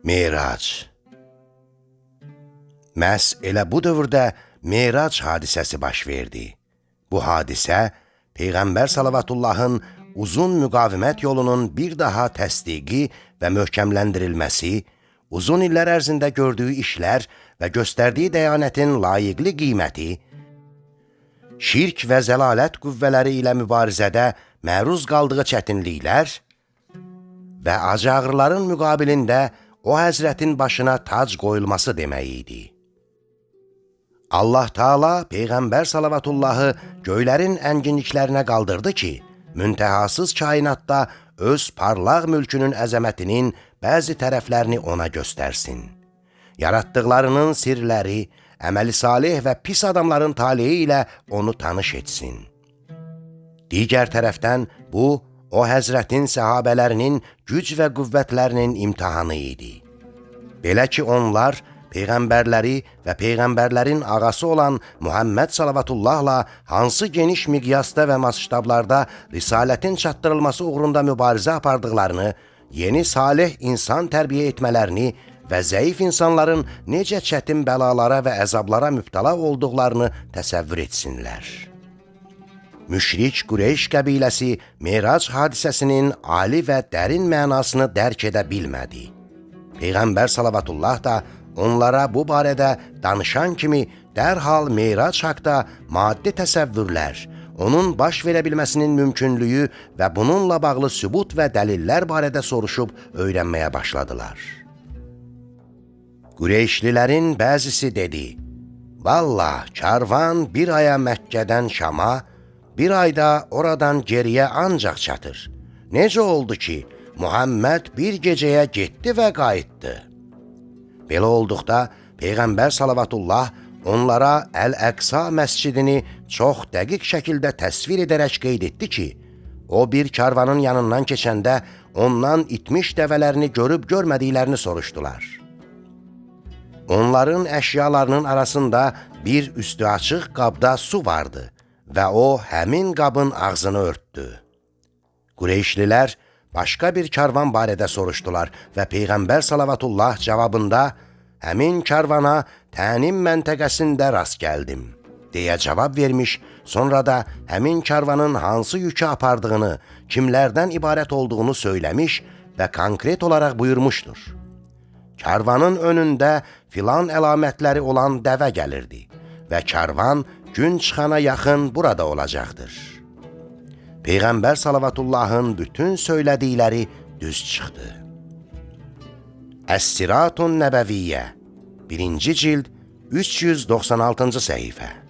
Merac. Məhz elə bu dövrdə Merac hadisəsi baş verdi. Bu hadisə Peyğəmbər salavatullahın uzun müqavimət yolunun bir daha təsdiqi və möhkəmləndirilməsi, uzun illər ərzində gördüyü işlər və göstərdiyi dəyanətin layiqli qiyməti, şirk və zəlalət qüvvələri ilə mübarizədə məruz qaldığı çətinliklər və acı-ağrıların müqabilində o həzrətin başına tac qoyulması demək idi. Allah Taala Peyğəmbər salavatullahı göylərin ənginliklərinə qaldırdı ki, müntəhasız kainatda öz parlaq mülkünün əzəmətinin bəzi tərəflərini ona göstərsin. Yaratdıqlarının sirləri, əməli salih və pis adamların taleyi ilə onu tanış etsin. Digər tərəfdən bu, o həzrətin səhabələrinin güc və qüvvətlərinin imtahanı idi. Belə ki, onlar peyğəmbərləri və peyğəmbərlərin ağası olan Muhammed salavatullahla hansı geniş miqyasda və masştablarda risalətin çatdırılması uğrunda mübarizə apardıqlarını, yeni salih insan tərbiyə etmələrini və zəif insanların necə çətin bəlalara və əzablara mübtəla olduqlarını təsəvvür etsinlər. Müşrik Qureyş qəbiləsi Merac hadisəsinin ali və dərin mənasını dərk edə bilmədi. Peyğəmbər salavatullah da onlara bu barədə danışan kimi dərhal Merac haqda maddi təsəvvürlər, onun baş verə bilməsinin mümkünlüyü və bununla bağlı sübut və dəlillər barədə soruşub öyrənməyə başladılar. Qureyşlilərin bəzisi dedi, Vallah, karvan bir aya Məkkədən Şama, bir ayda oradan geriyə ancaq çatır. Necə oldu ki, Muhammed bir gecəyə getdi və qayıtdı? Belə olduqda Peyğəmbər salavatullah onlara Əl-Əqsa məscidini çox dəqiq şəkildə təsvir edərək qeyd etdi ki, o bir karvanın yanından keçəndə ondan itmiş dəvələrini görüb görmədiklərini soruşdular. Onların əşyalarının arasında bir üstü açıq qabda su vardı və o həmin qabın ağzını örtdü. Qureyşlilər başqa bir karvan barədə soruşdular və Peyğəmbər salavatullah cavabında həmin karvana Tənim məntəqəsində rast gəldim deyə cavab vermiş, sonra da həmin karvanın hansı yükü apardığını, kimlərdən ibarət olduğunu söyləmiş və konkret olaraq buyurmuşdur. Karvanın önündə filan əlamətləri olan dəvə gəlirdi və karvan gün çıxana yaxın burada olacaqdır. Peyğəmbər salavatullahın bütün söylədikləri düz çıxdı. Əs-Siratun Nəbəviyyə, 1-ci cild, 396-cı səhifə.